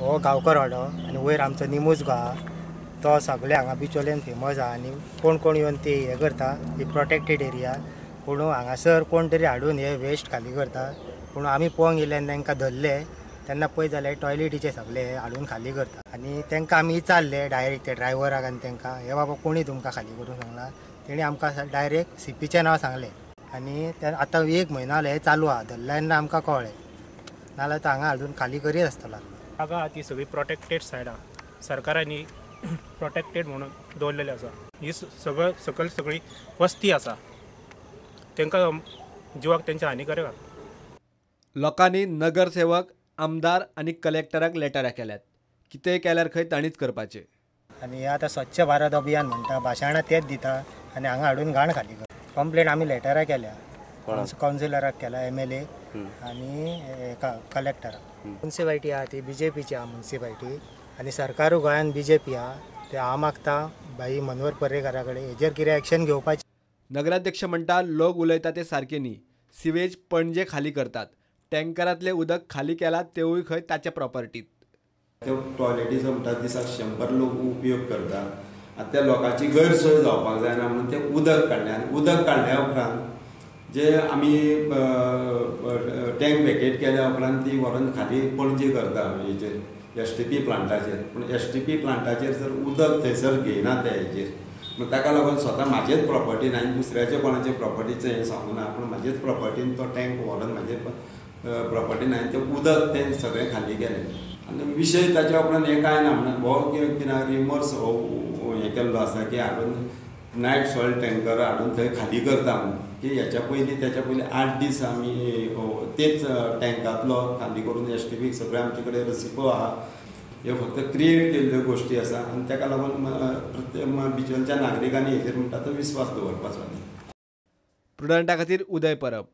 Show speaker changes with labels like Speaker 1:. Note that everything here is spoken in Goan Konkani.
Speaker 1: हो गांवकर वाडो आनी वयर आमचो निमूज गो आहा तो सगळे हांगा बिचोल्यान फेमस आहा आनी कोण कोण येवन ते हे करता. ही प्रोटेक्टेड एरिया पूण हांगासर कोण तरी हाडून हे वेस्ट खाली करता. पूण आमी पळोवंक गेले आनी तांकां धरले तेन्ना पळय जाल्यार टॉयलेटीचे सगळे हाडून खाली करता आनी तांकां आमी विचारले डायरेक्ट ते ड्रायव्हराक आनी तांकां हे बाबा कोणी तुमकां खाली करूंक सांगला तेणी आमकां डायरेक्ट सीपीचें नांव सांगलें आनी आतां एक म्हयनो जालो हें चालू आहा. धरल्या तेन्ना आमकां कळ्ळें, नाजाल्यार तो हांगा हाडून खाली करीत आसतलो.
Speaker 2: जागा आहा ती सगळी प्रोटेक्टेड सायड आहा, सरकारांनी प्रोटेक्टेड म्हणून दवरलेली आसा. ही सगळं सकयल सगळी वस्ती आसा, तांकां जिवाक तेंच्या हानिकारक आहा.
Speaker 3: लोकांनी नगरसेवक, आमदार आनी कलेक्टराक लेटरां केल्यात, कितेंय केल्यार खंय तांणीच करपाचें.
Speaker 1: आनी हे आतां स्वच्छ भारत अभियान म्हणटा, भाशणां तेच दिता आनी हांगा हाडून घाण खाली करता. कंप्लेन आमी लेटरां केल्या, कावन्सिलराक केला, MLA आनी कलेक्टराक. मुन्सिपालिटी आहा ती BJPची आहा मुन्सिपालिटी आनी सरकारूय गोंयांत BJP आहा. ते हांव मागता भाई मनोहर पर्रेकारा कडेन हेजेर कितें एक्शन घेवपाचें.
Speaker 3: नगराध्यक्ष म्हणटा लोक उलयता ते सारके न्ही, सिवेज पणजे खाली करतात, टँकरांतलें उदक खाली केलां तेवूय खंय ताच्या प्रॉपर्टीत.
Speaker 4: त्यो टॉयलेटीचो म्हणटा दिसाक 100 लोक उपयोग करता आनी त्या लोकांची गैरसोय जावपाक जायना म्हणून ते उदक काडलें आनी उदक काडल्या उपरांत जे आमी टँक वेकेट केल्या उपरांत ती व्हरून खाली पणजे करता हेजेर STP प्लांटाचेर. पूण STP प्लांटाचेर जर उदक थंयसर घेयना ते हेजेर, पूण ताका लागून स्वता म्हाजेच प्रॉपर्टीन हांवें दुसऱ्याचे कोणाचे प्रॉपर्टीचें हें सांगूना, पूण म्हाजेच प्रॉपर्टीन तो टँक व्हरून म्हाजे प्रॉपर्टीन हांवें तें उदक तें सगळें खाली केलें. आनी विशय ताच्या उपरांत हें कांय ना म्हणून हो कितें रिमोर्स हो हें केल्लो आसा की हाडून नायट सॉयल टँकर हाडून थंय खाली करता म्हणून, की हेच्या पयलीं तेच्या पयलीं 8 दीस आमी तेच टँकांतलो खाली करून STP सगळें आमचे कडेन रसिपो आहा. ह्यो फक्त क्रिएट केल्ल्यो गोश्टी आसा आनी ताका लागून प्रत्येक बिचोलच्या नागरिकांनी हेजेर म्हणटा तो विस्वास दवरपाचो न्ही.
Speaker 3: प्रुडंटा खातीर उदय परब.